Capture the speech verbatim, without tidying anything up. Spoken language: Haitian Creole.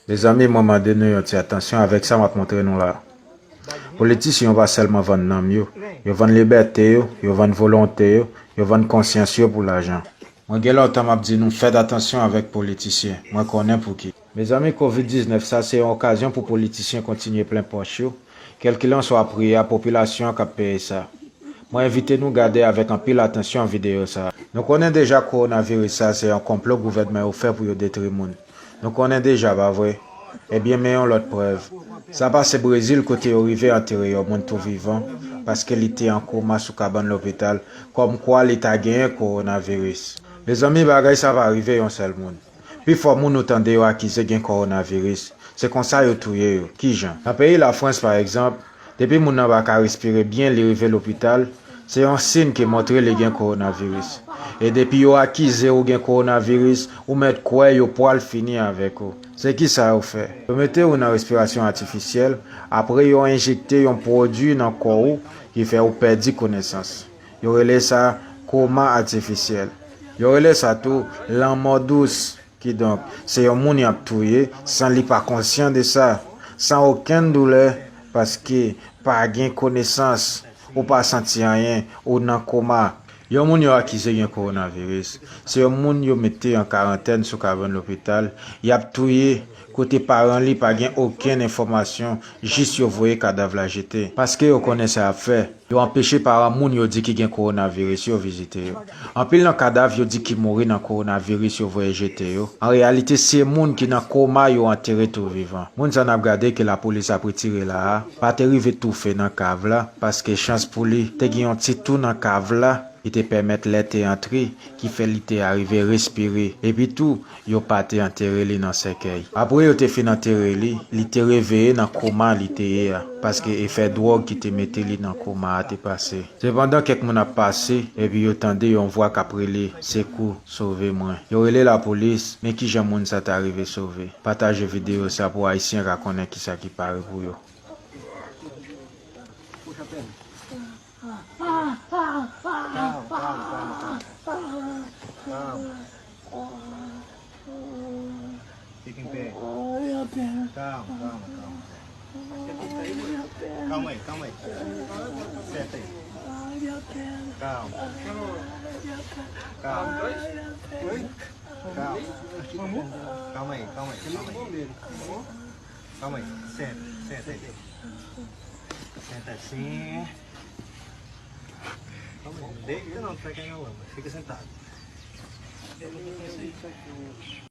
Mezanmi, mwen mande nou yon ti atansyon avèk sa m ap montre nou la. Politisyen yo pa sèlman vann nanm yo, yo vann libète yo, yo vann volonte yo, yo vann konsyans yo pou lajan. Mwen gen lontan m ap di nou fèt atansyon avèk politisyen. Mwen konnen pouki. Mezanmi, kovid diznèf sa se yon okazyon pou politisyen kontinye plen pòch yo. Kèlkilanswa pri a, popilasyon an k ap peye sa. Mwen envite nou gade avèk anpil atansyon videyo sa. Nou konnen deja kowonaviris sa se yon konplo gouvènman yo fè pou yo detri moun. Nou konnen deja, pa vre? Ebyen, men yon lòt prèv. Sa pase Brezil kote yo rive antere yon moun tou vivan paske li te an koma sou kabann lopital, kòmkwa li ta genyen kowonaviris. Mezanmi, bagay sa pa rive yon sèl moun. Pifò moun ou tande yo akize gen kowonaviris, se konsa yo touye yo. Kijan? Nan peyi Lafrans, pa egzanp, depi moun nan pa ka respire byen, li rive lopital, se yon siy ki montre li gen kowonaviris. E depi yo akize ou gen kowonaviris, ou mèt kwè yo pwal fini avèk ou. Se kisa yo fè? Yo mete ou nan respirasyon atifisyèl, apre yo enjekte yon pwodui nan kò ou ki fè ou pèdi konesans. Yo rele sa koma atifisyèl. Yo rele sa tou lanmò dous. Kidonk, se yon moun y ap touye san li pa konsyan de sa, san okenn doulè, paske pa gen konesans, ou pa santi anyen, ou nan koma. Yon moun yo akize gen kowonaviris, se yon moun yo mete an karantèn sou kabann lopital, y ap touye kote paran li pa gen okenn enfòmasyon, jis yo voye kadav la jete, paske yo konnen sa y ap fè. Yo anpeche paran moun yo di ki gen kowonaviris yo vizite yo. Anpil nan kadav yo di ki mouri nan kowonaviris yo voye jete yo, an reyalite se moun ki nan koma yo antere tou vivan. Moun sa n ap gade ke lapolis ap retire la a, pa te rive toufe nan kav la, paske chans pou li, te gen yon ti tou nan kav la ki te pèmèt lè te antre, ki fè li te arive respire. Epi tou, yo pa te antere li nan sèkèy. Apre yo te fin antere li, li te reveye nan koma li te ye a, paske efè dwòg ki te mete li nan koma a te pase. Sepandan, kèk moun ap pase, epi yo tande yon vwa k ap rele, "Sekou, sove mwen." Yo rele lapolis, men kijan moun sa ta rive sove? Pataje videyo sa pou Ayisyen ka konnen kisa ki pare pou yo. Calm, calm, calm, calm. Calm. Calm. Kick him back. Calm, calm, calm. Calm way, calm way. Set it. Calm. Calm. Calm. Calm way, calm way, calm way. Calm way. Set, set it. Set that scene. Deita não, fica aí não, fica sentado.